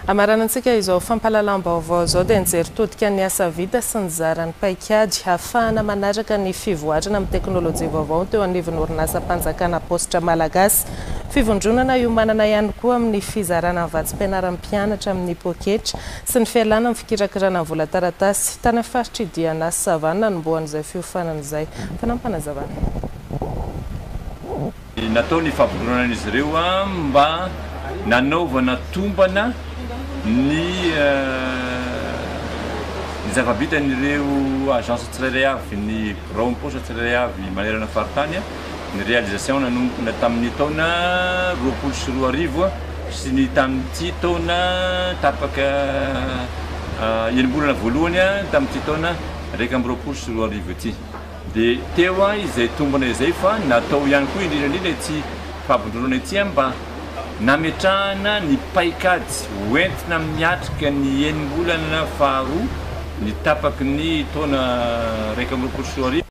Amaranantsika izao fampahalalam-baovao izao dia nijery todika ny asa vita sy nizara ny paikady ahafahana manaraka ny fivoarana amin'ny teknolojia vaovao teo anivon'ny orinasam-panjakana Paositra Malagasy. Fivondronana iomanana ihany koa amin'ny fizarana ny vatsim-pianaran'ny mpianatra amin'ny poketra sy ny fialana amin'ny fikirakirana ny vola taratasy. Tany amin'ny faritr'i Diana sy Sava no nanombohan'izay fiofanana izay. Fanampinazavana. Natao ny fampivondronan'izy ireo mba nanaovana tombana ny ny zava-bitan'ireo agence tsirairay avy, ny biraon'ny paositra tsirairay avy manerana ny faritany, ny réalisation nanomboka tamin'ny taona 2020 sy ny tamin'ity taona tapaka enim-bolana voalohany tamin'ity taona 2021 ity. Dia teo izay tombana izay fa natao ihany koa indrindra indrindra ity fampivondronana ity mba nametrahana ny paikady hoentina miatrika ny enim-bolana faharoa ny tapaky ny taona 2021.